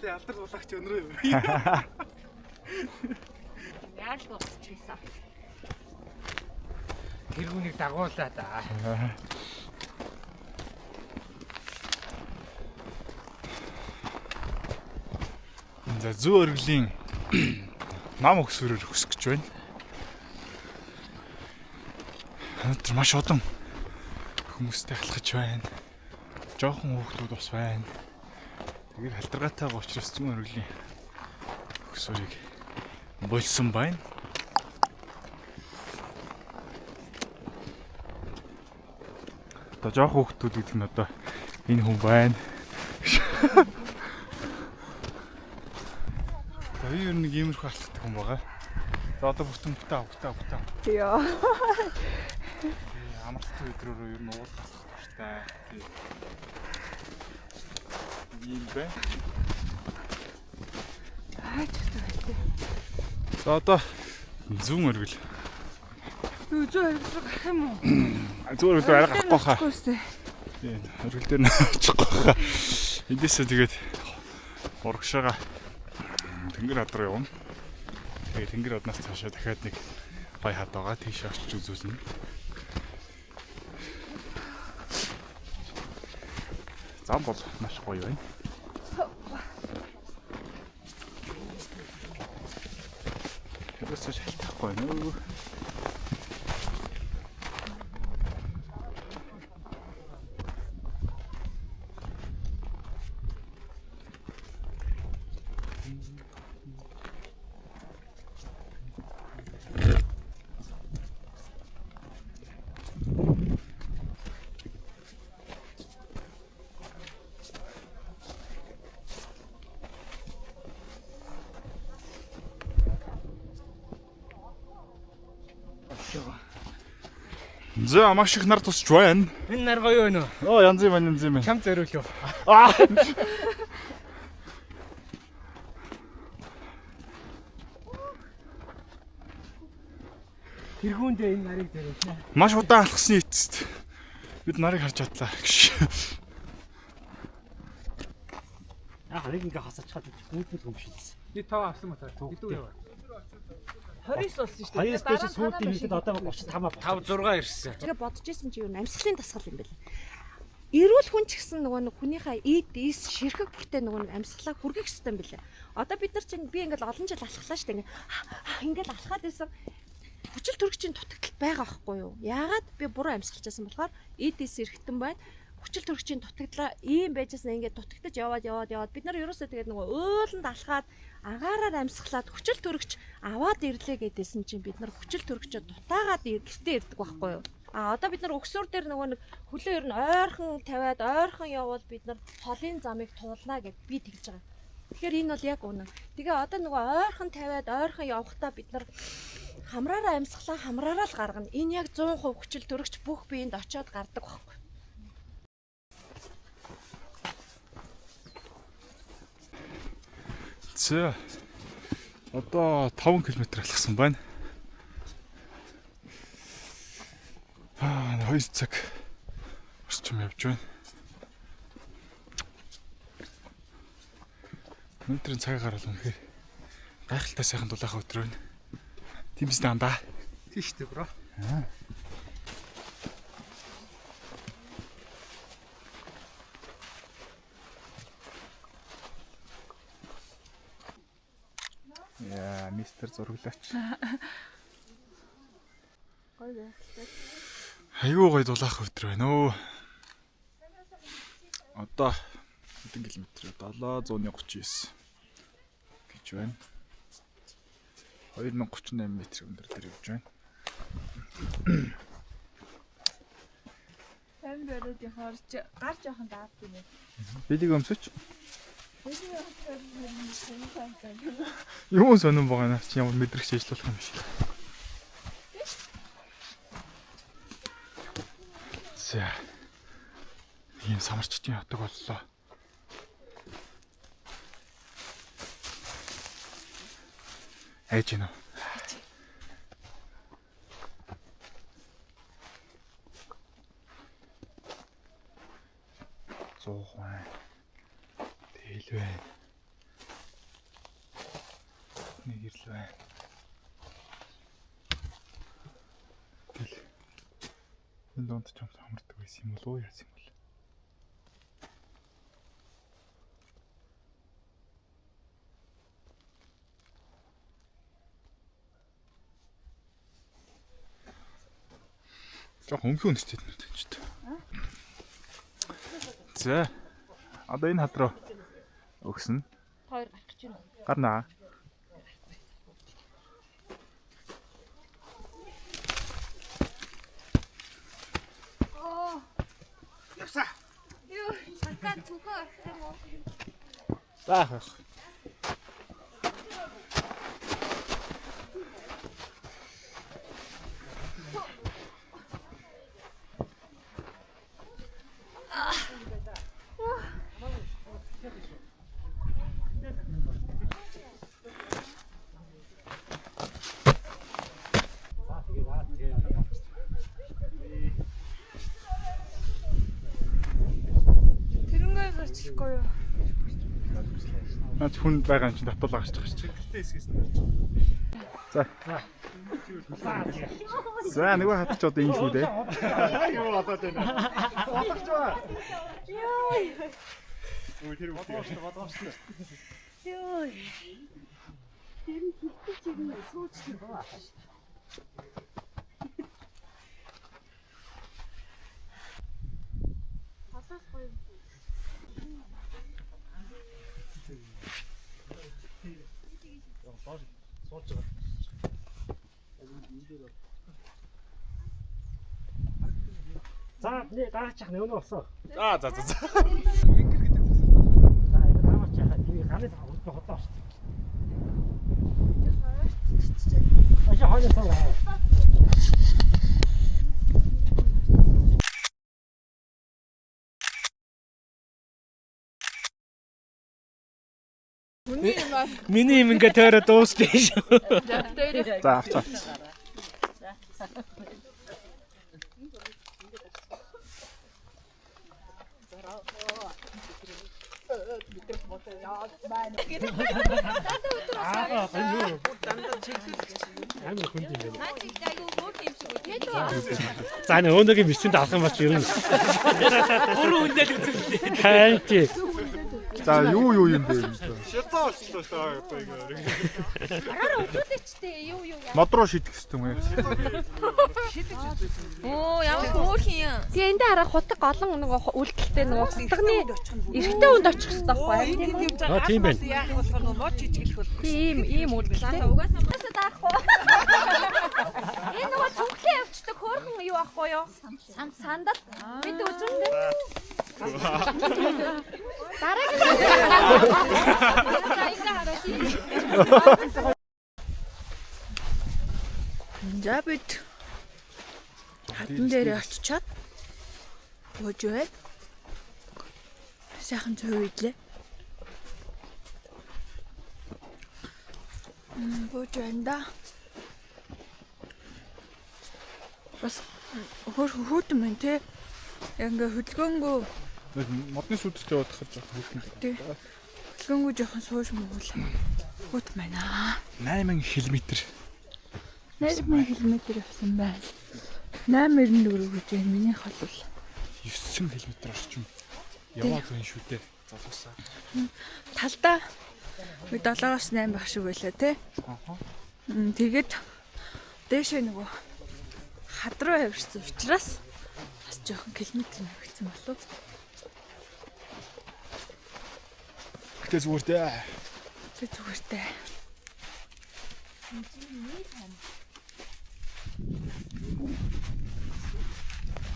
Монголын алдар дулаагч өнрөө юм. Яаж дуусчихсан? Тэргүүнийг дагуулаа да. За зүү өргөлийн нам өгсөрөөр өсөх гэж байна. Өнөөдөр маш олон хүмүүстэй алхаж байна. Жохон хүүхдүүд бас байна. Тэгээд халдваргаатай учраас зүүн өргөлийн өгсөрийг болсон байна. Одоо жохон хүүхдүүд гэдэг нь одоо энэ хүн байна. За би ер нь нэг иймэрхүү алхдаг хүн байгаа. За одоо бүтэн бүтэн бүтэн бүтэн. Йоо. Амралтын өдрөөрөө ер нь уулах алхах дуртай. Тий. Ийм байна. Аач байлээ. За одоо зүүн өргөл. Юу зөө өргөл рүү гарах юм уу? Зүүн өргөл арга авахгүй хаа. Очихгүй сте. Тий, өргөл дээр нь очихгүй хаа. Эндээсээ тэгээд урагшаага тэнгэр хад руу явна. Тэгээд тэнгэр хаднаас цаашаа дахиад нэг гой хад байгаа. Тийш очиж үзүүлнэ. Зам бол маш гоё байна. Тэрээс шалтгаахгүй байна уу? За маш их нар тусч байна. Энэ нар гоё юу нөө? Оо янз юм янз юм. Чам зориулв. Аа. Тэргүүндээ энэ нарыг зориулна. Маш удаан алхасны эцэст бид нарыг харж чадлаа гэж. Яг нэг ингээ хасаачхад гүйтгэл юм шиг лээ. Би тав авсан ба таа. Хэдүү яа. 29 болсон шүү дээ. 29 дээш сүйдийн нийтэд одоо 35 5 6 ирсэн. Тэгээ бодож исэн чи юу амьсгалын дасгал юм бэл. Эрүүл хүн ч гэсэн нөгөө нэг хүнийхээ эд эс ширхэг бүртээ нөгөө нэг амьсгалаа хүргэх ёстой юм бэлээ. Одоо бид нар чинь би ингээл олон жил алхлаа шүү дээ. Ингээл алхаад байсан. Хүчил төрөгчийн дутагдал байгаа байхгүй юу? Яагаад би буруу амьсгалж байсан болохоор эд эс эргэтэн байна. Хүчил төрөгчийн дутагдлаа ийм байжсэн ингээд дутагдаж яваад яваад яваад бид нар ерөөсөө тэгээд нөгөө уйланд алхаад агаараар амьсгалаад хүчил төрөгч аваад ирлээ гэдээсэн чинь бид нар хүчил төрөгчөө дутаагаад гэртээ ирдэг байхгүй юу? А одоо бид нар өгсөөр дээр нөгөө нэг хөлөө ер нь ойрхон тавиад ойрхон явбал бид нар холын замыг туулнаа гэд би тэгж байгаа. Тэгэхээр энэ бол яг үнэн. Тэгээ одоо нөгөө ойрхон тавиад ойрхон явхдаа бид нар хамраараа амьсгалаа хамраараа л гаргана. Энэ яг 100% хүчил төрөгч бүх биеинд очиод гардаг байхгүй. За одоо 5 км алхсан байна. Аа 2 цаг орчим явж байна. Өнөөдрийн цаг гарал үнэхээр гайхалтай сайхан дулаахан өдөр байна. Тийм биз дээ андаа. Тийш дээ бро. Яа, мистер зураглаач. Гоё байхaltaй. Айгүй гоё дулаахан өдөр байна өө. Одоо хэдэн километр 739 гэж байна. 2038 м өндөр дээр явж байна. Тань бариад яхаар чи гар жоохон даад юм. Билиг өмсөч. Юу сонирн байгаа наа чи ямар мэдрэгч ажиллах юм шиг. За. Ийм самарчдын хотог боллоо. Айж гинэ. Зуухан. Тэгэл байна. Хадны гэрэл байна. Тэгэл энэ дунд ч юм хамардаг байсан юм болов уу яасан юм бол. Жох өмхөн үнэтэй юм байна ч тийм. За. Одоо энэ хад руу өгсөн. Хоёр гарах гэж байна. Гарнаа. Юу, цагдаа түхөө орох юм уу? Заах байх. За тэгээд аа тэгээд одоо болчихсон. Тэрнгээс очихгүй юу? Наач хүн байгаа юм чинь татвал гарч байгаа шүү. Чиглэлтэй хэсгээс нь гарч. За. За нөгөө хад ч одоо энэ шүү дээ. Юу болоод байна? Болгоч ба. Юу тэр үгүй. Болгоомжтой. Йоо. Сууж байгаа. За нэ дараачих нэ өнөө болсон. За за за за. Тэнгэр гэдэг засал. За энэ дараачих яхаа тийм ганы хөдөө хотлоо шүү дээ. Ашаа хойно суугаа. Миний юм ингээ тойроо дуусч шүү. За авч авч. Аа юу. Амар хүнд юм байна. Наа чи айгүй хөөх юм шиг үү? За нэ өнөөгийн бичлэгэнд авах юм бол ер нь. Гурван хүндээ л үзүүлээ. Харин тий. За юу юу юм бэ? Шатаа болчихлоо шүү дээ одоо ингэ. Араараа үзүүлээчтэй юу юу яа. Мод руу шидэх хэрэгтэй юм яа. Оо, ямар хөөх юм. Тэгээ энэ дээр хараа хутаг олон нөгөө үйлдэлтэй нөгөө хутганы эрэгтэй хүнд очих хэрэгтэй байхгүй тийм үү? Аа тийм байна. Яах болохоор нөгөө мод жижиглэх бол. Тийм ийм үйлдэлтэй. Угаасаа дарахгүй. Энэ нөгөө цүнхлээ явчихдаг хөөрхөн юу аахгүй юу? Сандал. Бид үзүүлнэ. Дараагийн За ингэ хараа тийм. За бид хатан дээр очичоод бууж бай. Сайхан цов идлээ. Бууж байна да. Бас хөр хүүтэн байна те. Яг ингээ хөдөлгөөнгөө Модны сүдэрт яваад хахад жоохон хөөрхөн. тий. Хөдөлгөөнгөө жоохон сууж муул. Хүүт байна. 8 км. 8 км явсан байна. 894 гэж байна миний хол бол. 9 км орчим яваад байна шүү дээ. Залуусаа. Талдаа би 7-оос 8 байх шиг байлаа те. Ахаа. Тэгээд дээшээ нөгөө хад руу авирсан учраас бас жоохон километр нэмэгдсэн болов. Гэтэ зүгээр дээ. Тэг зүгээртэй.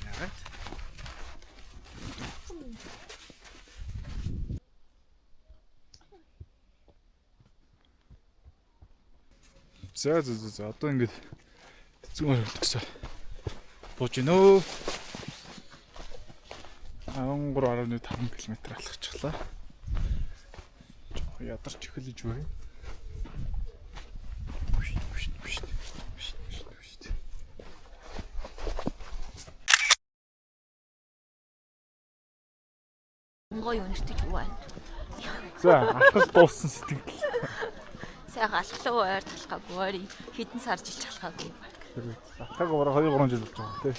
Яагаад? За за за за одоо ингэж зүүн оролцсон. Бууж гинөө. 13.5 км алхачихлаа. Жохо ядарч эхэлж байна. Пүшт пүшт пүшт. Пүшт пүшт пүшт. Гоё үнэртэж юу байна? За, алхал дууссан сэтгэл. Сайхан алхлаа ойр талхаагүй ойр хэдэн сар жилч алхаагүй. Алхаагүй бараг 2 3 жил болж байгаа тий.